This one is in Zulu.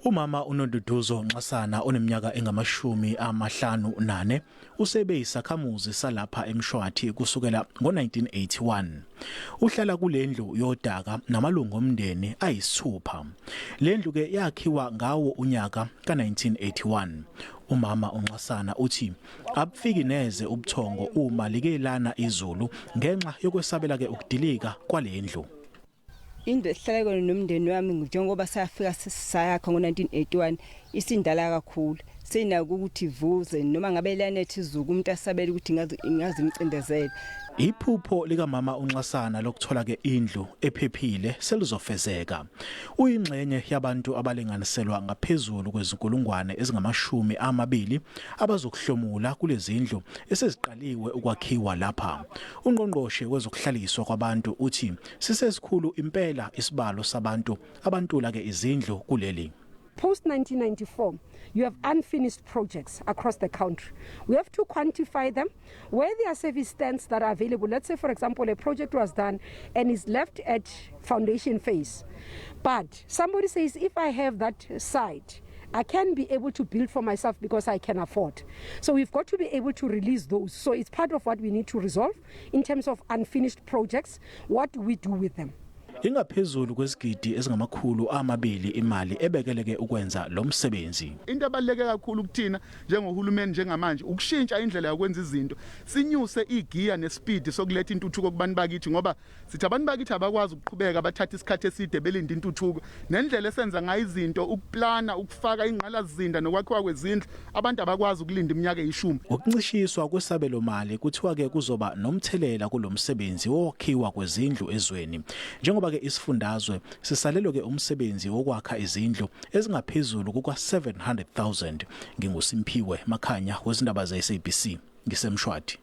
Umama uNonduduzo Nxasana oneminyaka engu-54 usebe yisakhamuzi salapha eMshwathi kusukela ngo-1981. Uhlala kulendlu yodaka namalungu omndeni ayisithupha. Lendlu ke yakhiwa ngawo unyaka ka-1981. Umama uNxasana uthi abufiki neze ubuthongo uma like lana izulu ngenxa yokwesabela ke ukudilika kwalendlu. Indlu esihlala kuyona nomndeni wami, njengoba safika sayakha ngo-1981, isindala kakhulu, seyinako ukuthi ivuze noma ngabe liyanetha izulu, umuntu asabele ukuthi ingaze imcindezele. Iphupho likamama uNxasana lokuthola ke indlu ephephile selizofezeka. Uyingxenye yabantu abalinganiselwa ngaphezulu kwezinkulungwane ezingama-20 abazokuhlomula kulezindlu eseziqaliwe ukwakhiwa lapha. Ungqongqoshe wezokuhlaliswa kwabantu uthi sisesikhulu impela isibalo sabantu abantula ke izindlu kuleli. Post 1994, you have unfinished projects across the country. We have to quantify them. Where there are service stands that are available, let's say, for example, a project was done and is left at foundation phase. But somebody says, "If I have that site, I can be able to build for myself because I can afford." So we've got to be able to release those. So it's part of what we need to resolve in terms of unfinished projects. What do we do with them? Ingaphezulu kwezigidi ezingama-200 imali ebekeleke ukwenza lo msebenzi. Into ebaluleke kakhulu kuthina njengohulumeni njengamanje ukushintsha indlela yokwenza izinto, sinyuse igiya nespeed sokuletha intuthuko kubantu bakithi, ngoba sithi abantu bakithi abakwazi ukuqhubeka bathatha isikhathi eside belinde intuthuko. Nendlela esenza ngayo izinto, ukuplana, ukufaka ingqalasizinda nokwakhiwa kwezindlu, abantu abakwazi ukulinda iminyaka eyishumi. Ukuncishiswa kwesabelo mali kuthiwa ke kuzoba nomthelela kulomsebenzi wokwakhiwa kwezindlu ezweni, njengoba ke isifundazwe sisalelwe ke umsebenzi wokwakha izindlu ezingaphezulu kuka 700,000. NginguSimphiwe Makhanya wezindaba ze-SABC, ngiseMshwathi.